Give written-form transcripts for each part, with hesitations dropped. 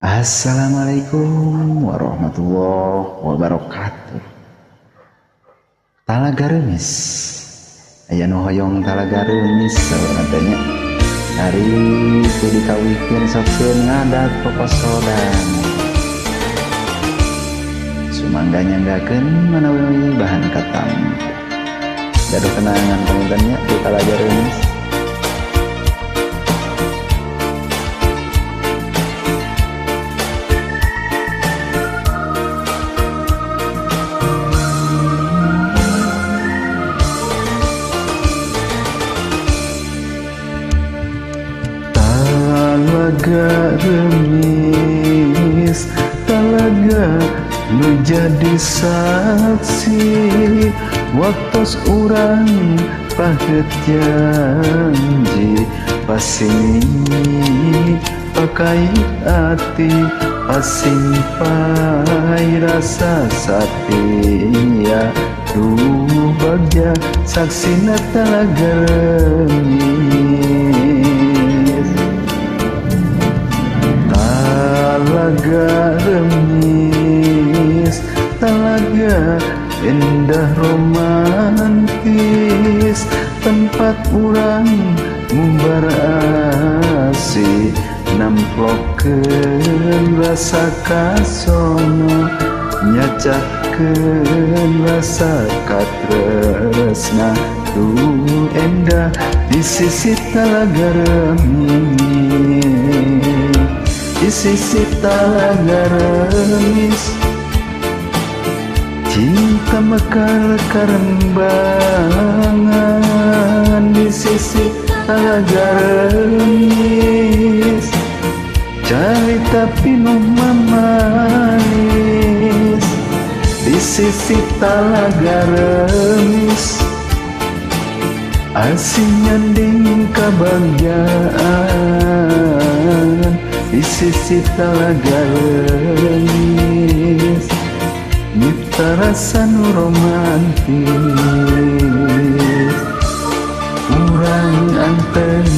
Assalamualaikum warahmatullahi wabarakatuh. Talaga Reumis, aya nu hoyong Talaga Reumis saurna. Ari teu dikawihkeun sok sieun ngadat poposodan. Sumangga nyanggakeun manawi bahan katampo. Gaduh kenangan panginten nya di Talaga Reumis. Talaga Reumis, talaga nu jadi saksi waktos urang pahet janji, pasini pakai ati, pasimpai rasa satia. Duh bagja saksina Talaga Reumis. Talaga Reumis, talaga indah romantis, tempat urang ngumbar asih, namplokeun rasa kasono, nyacahkeun rasa katresna. Duh endah di sisi Talaga Reumis, di sisi Talaga Reumis. Cinta mekar karembangan di sisi Talaga Reumis, carita pinuh mamanis di sisi Talaga Reumis. Asing nyanding kabagjaan di sisi Talaga Reumis, nyipta rasa nu romantis. Urang anteng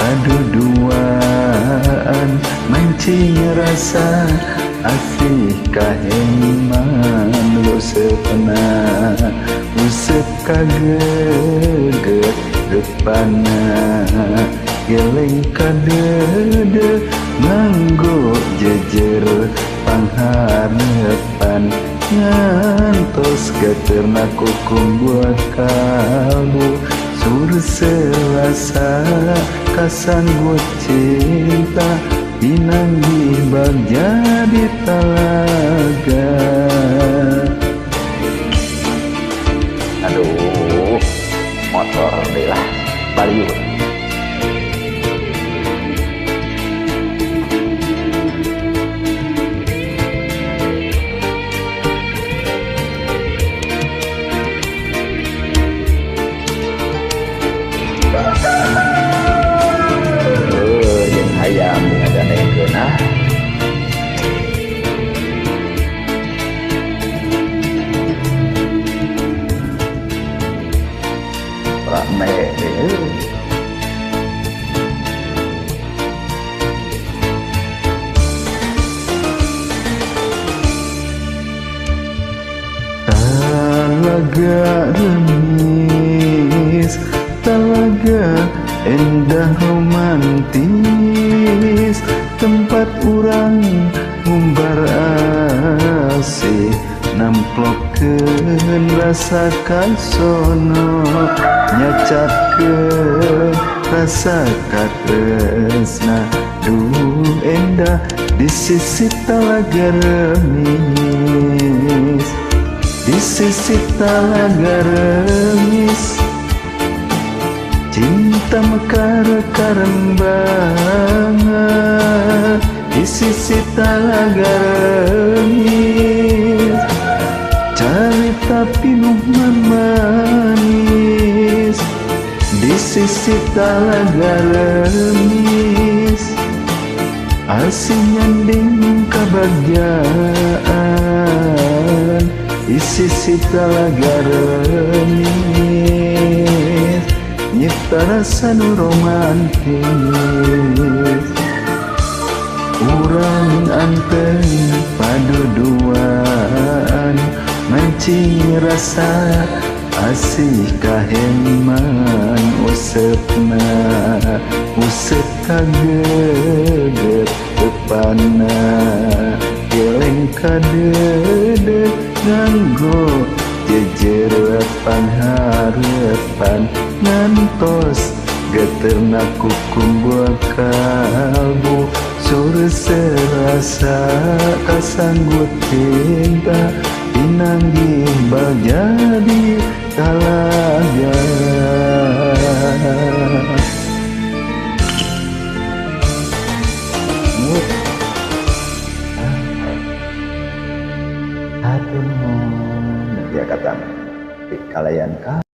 paduduaan, mancing rasa asih kaheman, usepna usep kageget rupana, geleng kadede nganggo jejer pangharepan, ngantos geterna kukum buat kalbu, sur selasa kasanggup cinta, pinanggih bagja di talaga. Aduh, motor deh lah, baliut. Jeung hayam ngadanekeun ah. Rame deh. Talaga Reumis, talaga indah romantis, tempat urang ngumbar asih, namplokeun rasa kasono, nyacapkeun rasa katresna. Duh endah di sisi Talaga Reumis, di sisi Talaga Reumis. Cinta mekar karembangan di sisi Talaga Reumis, carita pinuh mamanis di sisi Talaga Reumis. Asing nyanding kabagjaan di sisi Talaga Reumis, nyipta rasa nu romantis. Urang Anteng-anteng paduduaan mancing rasa asih kaheman usepna usep kageget tepana geleng kadede nganggo jejer pangharepan ngantos geterna kukumbuah kalbu sore serasa kasanggut cinta pinanggih bal jadi talaga. Ya kata kalian kah.